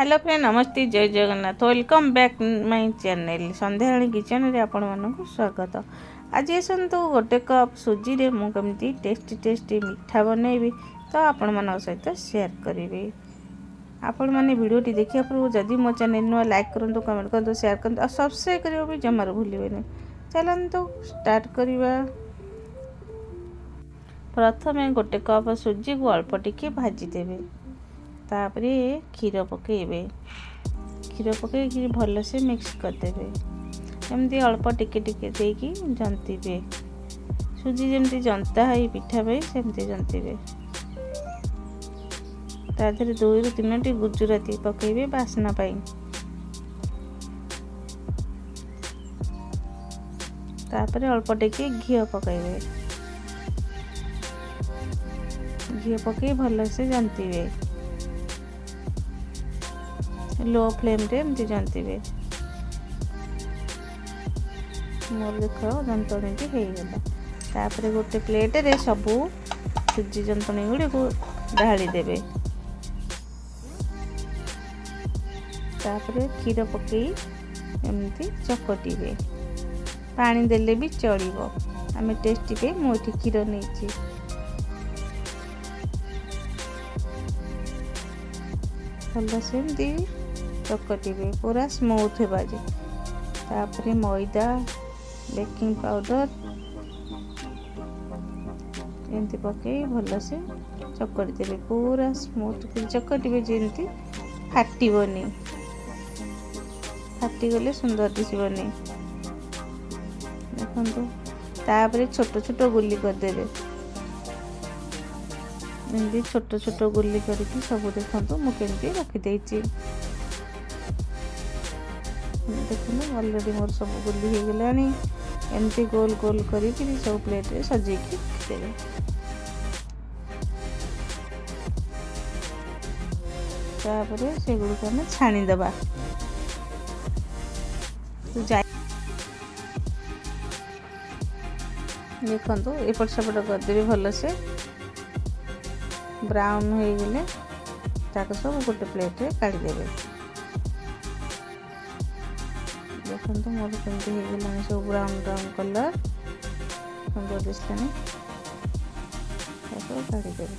Hello friend, ନମସ୍ତେ, ଜୟ Jagannath. Welcome back my channel Sandhyarani କିଚେନରେ ଆପଣମାନଙ୍କୁ ସ୍ୱାଗତ। ଆଜି ଆସନ୍ତୁ, ଗୋଟେ କପ୍ ସୁଜିରେ ମୁଁ କେମିତି ଟେଷ୍ଟି ଟେଷ୍ଟି ମିଠା ବନେଇବି ତ ଆପଣମାନଙ୍କ ସହିତ ସେୟାର କରିବି। ଆପଣମାନେ ଭିଡ଼ିଓଟି ଦେଖିବା ପୂର୍ବରୁ ଯଦି ମୋ ଚ୍ୟାନେଲ୍ ନୂଆ, ଲାଇକ୍ କରନ୍ତୁ, କମେଣ୍ଟ କରନ୍ତୁ, ସେୟାର କରନ୍ତୁ ଆଉ ସବସ୍କ୍ରାଇବ୍ କରିବା ବି ଜମାରୁ ଭୁଲିବେନି। ଚାଲନ୍ତୁ ଷ୍ଟାର୍ଟ କରିବା। ପ୍ରଥମେ ଗୋଟେ କପ୍ ସୁଜିକୁ ଅଳ୍ପ ଟିକେ ଭାଜିଦେବେ। ତାପରେ କ୍ଷୀର ପକାଇବେ। କ୍ଷୀର ପକାଇକି ଭଲସେ ମିକ୍ସ କରିଦେବେ। ଏମିତି ଅଳ୍ପ ଟିକେ ଟିକେ ଦେଇକି ଜନ୍ତିବେ। ସୁଜି ଯେମିତି ଜନ୍ତା ହେଇ ପିଠା ପାଇଁ, ସେମିତି ଜନ୍ତିବେ। ତା ଦେହରେ ଦୁଇରୁ ତିନୋଟି ଗୁଜୁରାତି ପକାଇବେ ବାସ୍ନା ପାଇଁ। ତାପରେ ଅଳ୍ପ ଟିକେ ଘିଅ ପକାଇବେ। ଘିଅ ପକାଇ ଭଲସେ ଜନ୍ତିବେ। ଲୋ ଫ୍ଲେମ୍ରେ ଏମିତି ଜନ୍ତିବେ। ମୋର ଦେଖ, ଯନ୍ତଣୀଟି ହେଇଗଲା। ତାପରେ ଗୋଟେ ପ୍ଲେଟ୍ରେ ସବୁ ସୁଜି ଯନ୍ତଣୀ ଗୁଡ଼ିକୁ ଢାଳି ଦେବେ। ତାପରେ କ୍ଷୀର ପକାଇ ଏମିତି ଚକଟିବେ। ପାଣି ଦେଲେ ବି ଚଳିବ। ଆମେ ଟେଷ୍ଟି ପାଇଁ ମୁଁ ଏଠି କ୍ଷୀର ନେଇଛି। ଭଲସେ ଏମିତି ଚକଟିବେ, ପୁରା ସ୍ମୁଥ୍ ହେବା ଯେ। ତାପରେ ମଇଦା, ବେକିଂ ପାଉଡ଼ର ଏମିତି ପକାଇ ଭଲସେ ଚକଟି ଦେବେ। ପୁରା ସ୍ମୁଥ୍ କରି ଚକଟିବେ, ଯେମିତି ଫାଟିବନି। ଫାଟିଗଲେ ସୁନ୍ଦର ଦିଶିବନି। ଦେଖନ୍ତୁ, ତାପରେ ଛୋଟ ଛୋଟ ଗୁଲି କରିଦେବେ। ଏମିତି ଛୋଟ ଛୋଟ ଗୁଲି କରିକି ସବୁ ଦେଖନ୍ତୁ, ମୁଁ କେମିତି ରଖିଦେଇଛି। ଦେଖନ୍ତୁ, ଅଲରେଡ଼ି ମୋର ସବୁ ଗୁଲି ହେଇଗଲାଣି। ଏମିତି ଗୋଲ ଗୋଲ କରିକି ସବୁ ପ୍ଲେଟ୍ରେ ସଜେଇକି ରଖିଦେବେ। ତାପରେ ସେଗୁଡ଼ିକୁ ଆମେ ଛାଣିଦେବା। ଯାଇ ଦେଖନ୍ତୁ, ଏପଟ ସେପଟ କରିଦେବେ। ଭଲସେ ବ୍ରାଉନ୍ ହେଇଗଲେ ତାକୁ ସବୁ ଗୋଟେ ପ୍ଲେଟ୍ରେ କାଢ଼ିଦେବେ। ଦେଖନ୍ତୁ, ମୋର କେମିତି ହେଇଗଲାଣି ସବୁ ବ୍ରାଉନ୍ ବ୍ରାଉନ୍ କଲର୍, ସୁନ୍ଦର ଦିଶିଲାଣି। ତାକୁ କାଢ଼ିଦେବେ।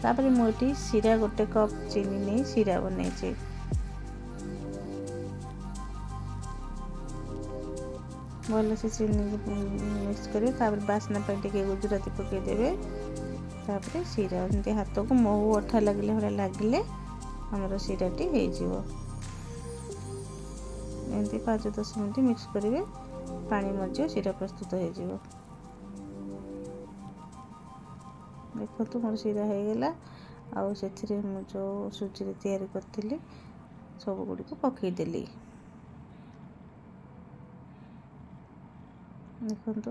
ତାପରେ ମୁଁ ଏଠି ଶିରା, ଗୋଟେ କପ୍ ଚିନି ନେଇ ଶିରା ବନେଇଛି। ଭଲସେ ଚିନିକୁ ମିକ୍ସ କରିବେ। ତାପରେ ବାସ୍ନା ପାଇଁ ଟିକେ ଗୁଜୁରାତି ପକାଇଦେବେ। ତାପରେ ଶିରା ଏମିତି ହାତକୁ ମହୁ ଅଠା ଲାଗିଲା ଭଳିଆ ଲାଗିଲେ ଆମର ଶିରାଟି ହେଇଯିବ। ଏମିତି 5-10 ମିନିଟ୍ ମିକ୍ସ କରିବେ, ପାଣି ମଧ୍ୟ ଶିରା ପ୍ରସ୍ତୁତ ହେଇଯିବ। ଦେଖନ୍ତୁ, ମୋର ଶିରା ହେଇଗଲା। ଆଉ ସେଥିରେ ମୁଁ ଯେଉଁ ସୁଜିରେ ତିଆରି କରିଥିଲି, ସବୁ ଗୁଡ଼ିକୁ ପକାଇଦେଲି। ଦେଖନ୍ତୁ,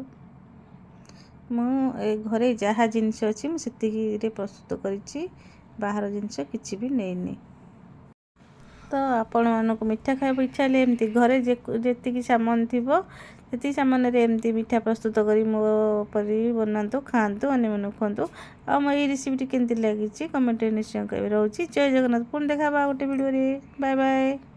ମୁଁ ଏ ଘରେ ଯାହା ଜିନିଷ ଅଛି, ମୁଁ ସେତିକିରେ ପ୍ରସ୍ତୁତ କରିଛି। ବାହାର ଜିନିଷ କିଛି ବି ନେଇନି। ତ ଆପଣମାନଙ୍କୁ ମିଠା ଖାଇବାକୁ ଇଚ୍ଛା ହେଲେ ଏମିତି ଘରେ ଯେତିକି ସାମାନ ଥିବ, ସେତିକି ସାମାନରେ ଏମିତି ମିଠା ପ୍ରସ୍ତୁତ କରି ମୋ ପରି ବନାନ୍ତୁ, ଖାଆନ୍ତୁ, ଅନ୍ୟମାନଙ୍କୁ ଖୁଆନ୍ତୁ। ଆଉ ମୋ ଏଇ ରେସିପିଟି କେମିତି ଲାଗିଛି, କମେଣ୍ଟରେ ନିଶ୍ଚୟ କହିବେ। ରହୁଛି, ଜୟ ଜଗନ୍ନାଥ। ପୁଣି ଦେଖା ହେବା ଗୋଟେ ଭିଡ଼ିଓରେ। Bye bye.